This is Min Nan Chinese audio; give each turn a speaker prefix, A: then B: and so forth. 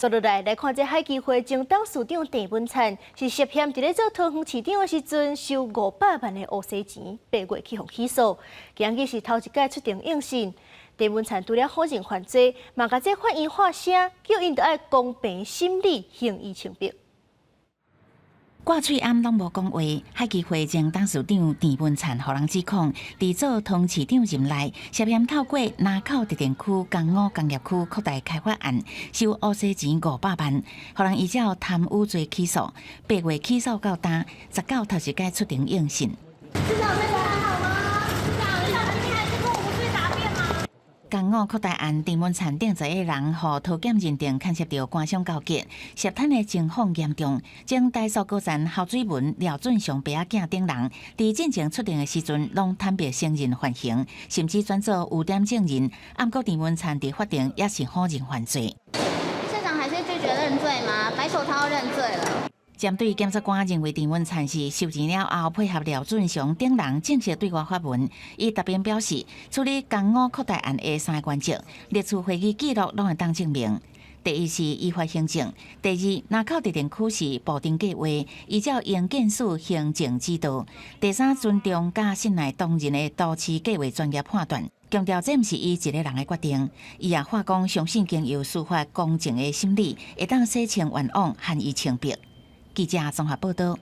A: 紲落來來看這海基會前董事長鄭文燦，是涉嫌佇咧做桃園市長的時陣收五百萬的烏西錢，八月去予起訴。今日是頭一擺出庭應訊，鄭文燦除了否認犯罪，嘛共這法院喊聲，叫𪜶著愛公平審理，還伊清白。
B: 掛喙罨攏無講話，海基會前董事長鄭文燦予人指控，佇做桃園市長任內，涉嫌透過林口特定區工五工業區擴大開發案，收烏西錢五百萬，予人依照貪污罪起訴。八月起訴到今，19頭一擺出庭應訊。
C: 市長這個還好嗎？市長，市長今天還是過無罪答辯嗎？
B: 工五擴大案，鄭文燦等十一人，予桃檢認定牽涉著官商勾結，涉貪的情況嚴重。前台塑高層侯水文、廖俊雄爸仔囝等人，佇進前出庭的時陣，攏坦白承認犯行，甚至轉做污點證人。毋過鄭文燦佇法庭也是否認犯罪。
C: 市長還是拒絕認罪嗎？白手套認罪了。
B: 針對檢察官認為鄭文燦是收錢了後配合廖俊雄等人正式對外發文，伊答辯表示，處理工五擴大案的三個原則，歷次會議記錄攏會當證明。第一是依法行政，第二，林口特定區是部定計劃，依照營建署行政指導；第三，尊重佮信賴當人的都市計劃專業判斷，強調這毋是伊一个人的決定。伊也話講，相信經由司法公正的審理，會當洗清冤枉，還伊清白。記者綜合報道。